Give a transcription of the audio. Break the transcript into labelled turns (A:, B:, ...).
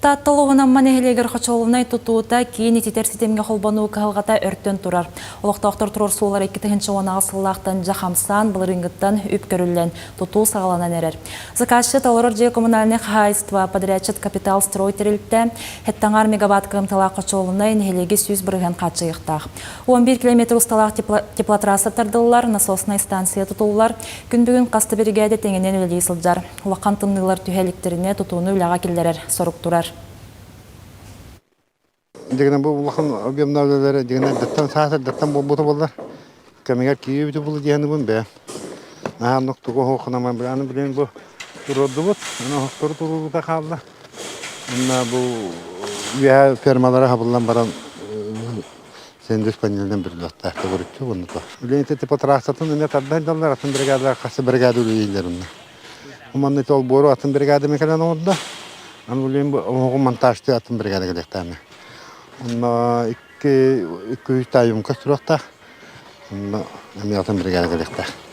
A: Таатта улууһун Амма нэһилиэгэр хочуолунай тутуута киин ититэр ситимҥэ холбонуу кыһалҕата өртөн турар. Олохтоохтор туруорсуулара 2018 сыллаахтан дьэ хамсаан, былырыыҥҥыттан үп көрүллэн, тутуу саҕаланан эрэр. Заказчыт олорор дьиэ коммунальнай хаһаайыстыба подрядчыт Капитал Строй тэрилтэ хэттаҥар мегаватт кыамталаах хочуолунай нэһилиэги 100% хааччыйыахтаах. 11 километр усталаах теплотрасса тардыллар, насоснай станция тутуллар. Күн бүгүн хас да биригээдэ тэҥинэн үлэлии сылдьар. Улахан тымныылар түһэ иликтэринэ тутууну үлэҕэ киллэрэр сорук турар.
B: Дигинэ бу улахан объемнаах үлэлэри дигинэ эрдэттэн саас эрдэттэн буолбута буоллар кэмигэр киирбити булу диэхинибин бэйэм. Наһаа оннук тугу оһуоххунаман аны билигин бу туруордубут, аны оһохтору туруоруута хаалла. Онно бу үөһэ фермалара хабыллан баран Сендвич панелынан бүрүлүөхтээх төгүрүччү уонна то. Билигин ити типа трассатын эмиэ тарда сылдьаллар, атын бригадалар хас бригада үлэлииллэр онно. Манна ити олбуору атын бригада кэлэн оҥордо. Аны билигин бу оһоҕу монтажтыы атын бригада кэлиэхтээх. Онно икки икки үс таайымка туруохтаах. Онно эмиэ атын бригада кэлиэхтээх.